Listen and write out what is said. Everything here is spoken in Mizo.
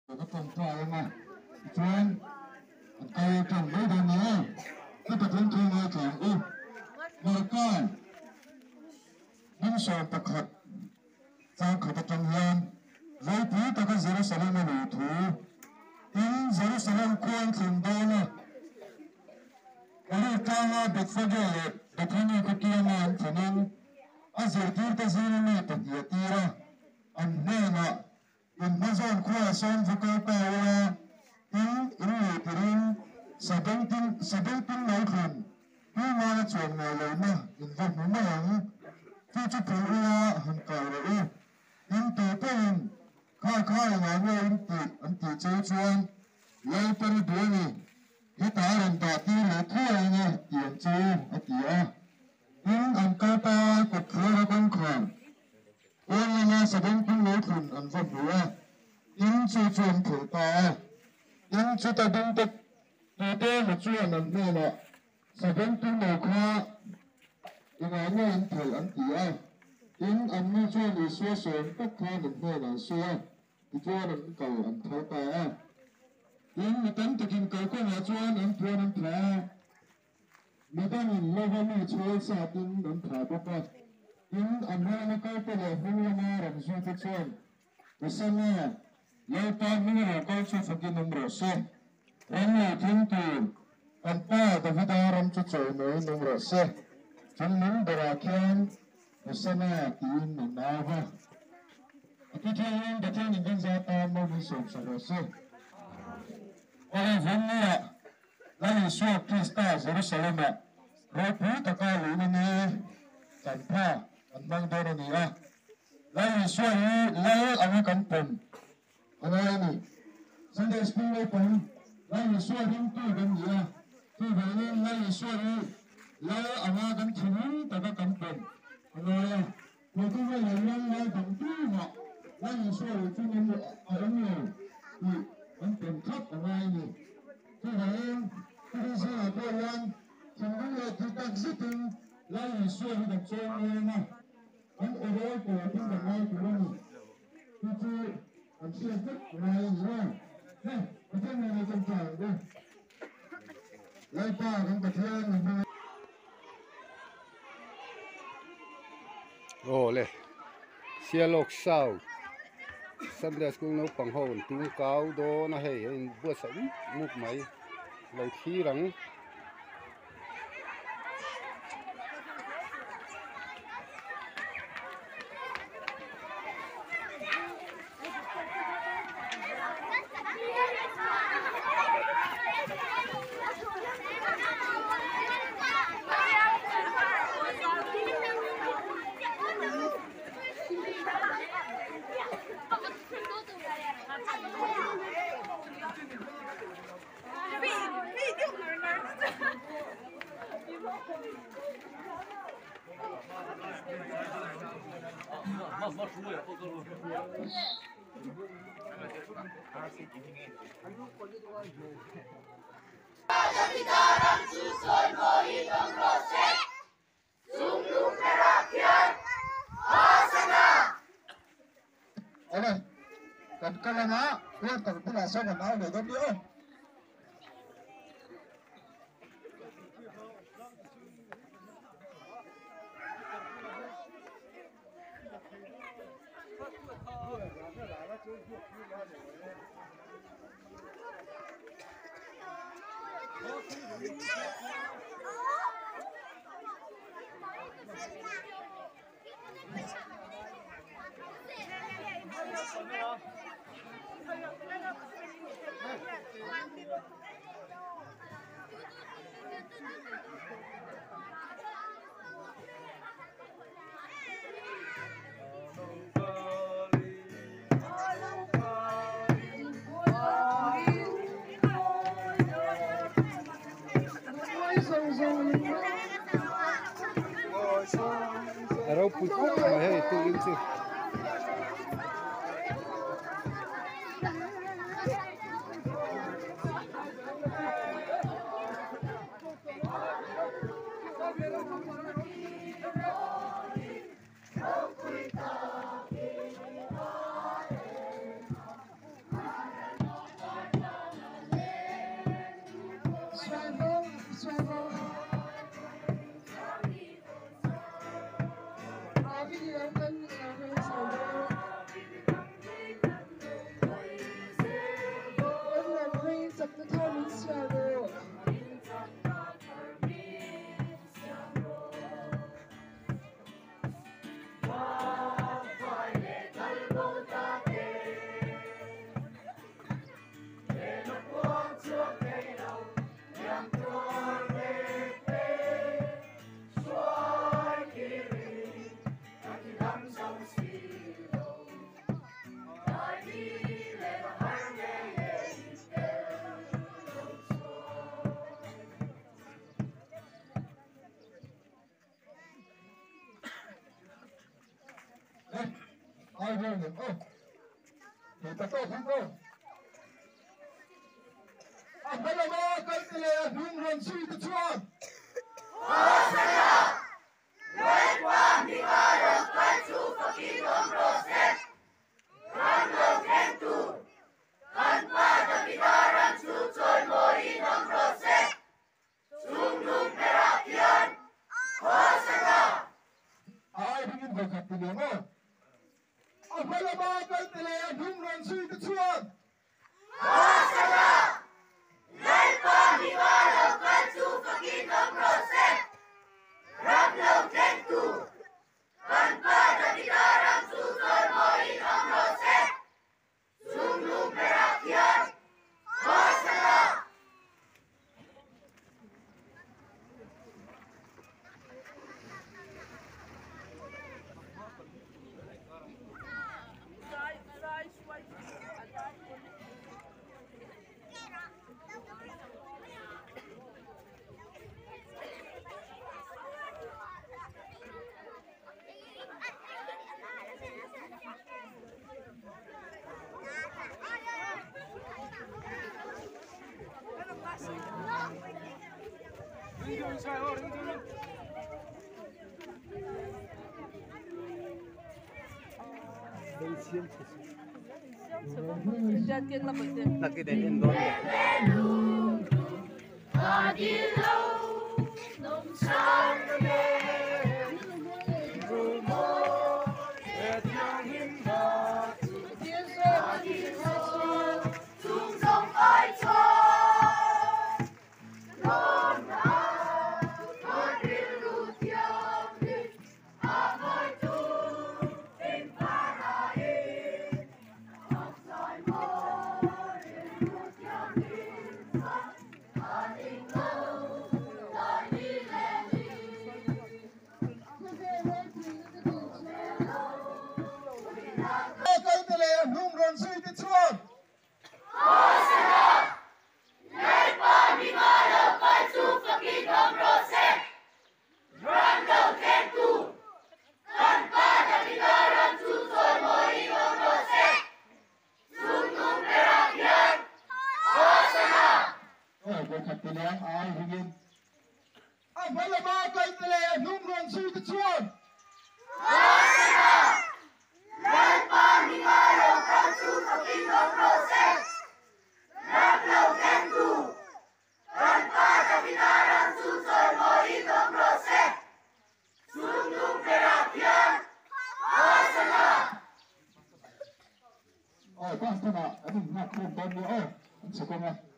Ka tawngtai ang a, tichuan an kal tawng mai dawn nia. Ka Pathian thu ngaithla ang u. Marka hmun 11 chang khat atang hian ropui taka Jerusalem a luh thu tin Jerusalem khua an thlen dawn a, Olive tlanga Bethphage leh Bethany khaw kianga an thlenin a zirtirte zinga mi pahnih a tir a, an hnenah In hmazawn khuaah sawn va kal ta ula, tin in leh turin sabengtin sabengtin lo thlun tu nana chuan ngai lohna in va hmu mai ang. Chu chu phur ula han kai rawh u. Tin tu pawhin kha kha engah nge in tih an tih cheu chuan Lalpari duh a ni, hetah a rawn dah tir leh thuai ang e tih ang chu a ti a. Tin an kal ta a, kawtthler a kawngkhar Pawn lama sabengpung lo thlun an va hmu a, tin chu chu an phel ta a. Tin chuta ding te tute emaw chuan an hnenah sabengpung lo kha engah nge in phel an ti a. Tin anni chuan Isua sawm tak khan an hnenah an sawi a, tichuan an kal an phal ta a. Tin mi tam takin kalkawngah chuan an puan an phah a. Midangin lova mi chhawl satin an thah bawk a, tin an hnena kalte leh hnung lama rawn zuite chuan, Hosanna, Lalpa hming ro kal chu fakin awm rawh se, ram lo thleng tur kan pa Davida ram chu chawimawiin awm rawh se, chung nung berah khian Hosanna tiin an au va. A thu thiangin Pathianin kan zat tan mo min sawmsak rawh se. Awle Vawmnia Lal Isua Krista Jerusalem-ah ropui taka luhna ni kan pha kan hmang dawn a ni a. Lal Isua hi Lal anga kan pawm a ngai a ni. Sunday School naupang Lal Isua ringtu kan ni a, chuvangin Lal Isua hi Lal anga kan thinlung taka kan pawm a ngai a. He khawvelah hian Lal dang tumah Lal Isua lo chu ngam a awm lo tih kan pawm thlap a ngai a ni. Chuvangin khawvel zingah pawh hian thinlung leh tih tak zetin Lal Isua hi kan chuang ngeng a, kan awrawl tawpin kan ngai tur a ni tih chu kan hriat vek a ngai a ni lo. Hei, Pathian nen kan tla ang u. Lalpa kan Pathian min hmangaih. Aw le Sialawk South Sunday School naupang ho an tung kau dawn a hei a in buatsaih mup mup mai lo thlir ang. Awle, kan kal anga Walter bulah sawn an au leh dawn nia aw. A ropui khawp mai hei tukin chu. Aw,